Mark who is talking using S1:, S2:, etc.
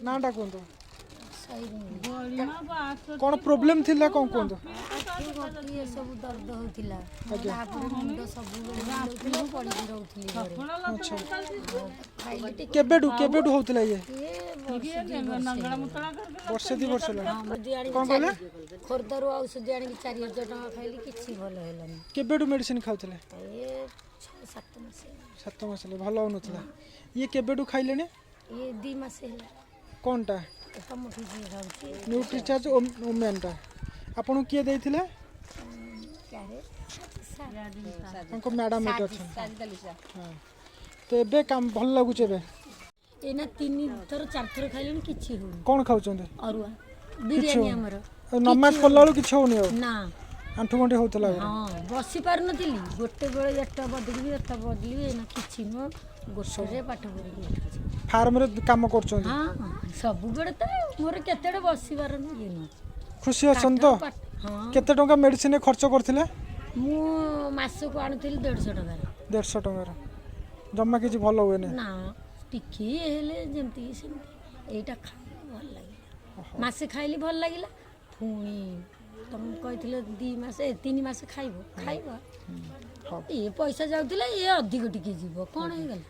S1: ନାଁଟା କୁହନ୍ତୁ। କ'ଣ ପ୍ରୋବ୍ଲେମ୍ ଥିଲା, କ'ଣ କୁହନ୍ତୁ?
S2: ଆଣ୍ଠୁ ଗଣ୍ଠି ଏସବୁ ଦର୍ଦ ହଉଥିଲା। ତାପରେ ମୁଣ୍ଡ ସବୁବେଳେ ବୁଲଉଥିଲା, ପଡ଼ିକି ରହୁଥିଲି ଘରେ। ଖାଇଲି ଟିକେ।
S1: କେବେଠୁ ହଉଥିଲା ଇଏ?
S2: ଇଏ ବର୍ଷେ ଦି ବର୍ଷ ହେଲା।
S1: ବର୍ଷେ ଦି ବର୍ଷ ହେଲା।
S2: ଔଷଧି ଆଣିକି
S1: କ'ଣ କହିଲେ?
S2: ଖୋର୍ଦ୍ଧାରୁ ଔଷଧି ଆଣିକି 4000 ଟଙ୍କା ଖାଇଲି, କିଛି ଭଲ ହେଲାନି।
S1: କେବେଠୁ ମେଡ଼ିସିନ ଖାଉଥିଲେ?
S2: ଇଏ 6-7 ମାସ ହେଲା।
S1: 7 ମାସ ହେଲା ଭଲ ହଉନଥିଲା। ଇଏ କେବେଠୁ ଖାଇଲେଣି?
S2: ଇଏ 2 ମାସ ହେଲା।
S1: କ'ଣଟା?
S2: ତମଠୁ ଯିଏ ଖାଉଛି।
S1: ନ୍ୟୁଟ୍ରିଚାର୍ଜ ଓମେନ୍ଟା ଆପଣଙ୍କୁ କିଏ ଦେଇଥିଲେ?
S2: କ୍ୟାରେ?
S1: ତାଙ୍କ ମ୍ୟାଡ଼ାମ୍ ଏଠି ଅଛନ୍ତି। ହଁ, ତ ଏବେ କାମ ଭଲ ଲାଗୁଛି ଏବେ?
S2: ଏଇନା 3 ଥର 4 ଥର ଖାଇଲେଣି, କିଛି ହଉନି।
S1: କ'ଣ ଖାଉଛନ୍ତି?
S2: ଅରୁଆ ବିରିୟାନୀ ଆମର।
S1: ଆଉ ନମାଜ ପଢ଼ିଲା ବେଳକୁ କିଛି ହଉନି ଆଉ?
S2: ନା।
S1: ଆଣ୍ଠୁ ଗଣ୍ଠି ହଉଥିଲା ଆଗରୁ?
S2: ହଁ, ବସି ପାରୁନଥିଲି। ଗୋଟେ ବେଳେ ଏଟା ବଦଳିବି, ଏଟା ବଦଳିବି। ଏଇନା କିଛି ନୁହଁ, ଗୋଟେରେ ପାଠ ପଢ଼ିକି ଉଠୁଛି।
S1: ଫାର୍ମରେ କାମ କରୁଛନ୍ତି?
S2: ହଁ, ସବୁବେଳେ ତ ମୋର କେତେବେଳେ ବସିବାର ଇଏ ନୁହଁ।
S1: ଖୁସି ଅଛନ୍ତି ତ?
S2: ହଁ।
S1: କେତେ ଟଙ୍କା ମେଡ଼ିସିନରେ ଖର୍ଚ୍ଚ କରିଥିଲେ?
S2: ମୁଁ ମାସକୁ ଆଣୁଥିଲି 150 ଟଙ୍କାରେ।
S1: 150 ଟଙ୍କାର ଜମା କିଛି ଭଲ ହୁଏନି?
S2: ନା, ଟିକେ ହେଲେ ଯେମିତି କି ସେମିତି। ଏଇଟା ଖାଇଲି, ଭଲ ଲାଗିଲା। ମାସେ ଖାଇଲି, ଭଲ ଲାଗିଲା। ପୁଣି ତମକୁ କହିଥିଲେ 2 ମାସ, 3 ମାସ ଖାଇବ ଖାଇବ।
S1: ହଉ।
S2: ଇଏ ପଇସା ଯାଉଥିଲା, ଇଏ ଅଧିକ ଟିକେ ଯିବ, କ'ଣ ହେଇଗଲା?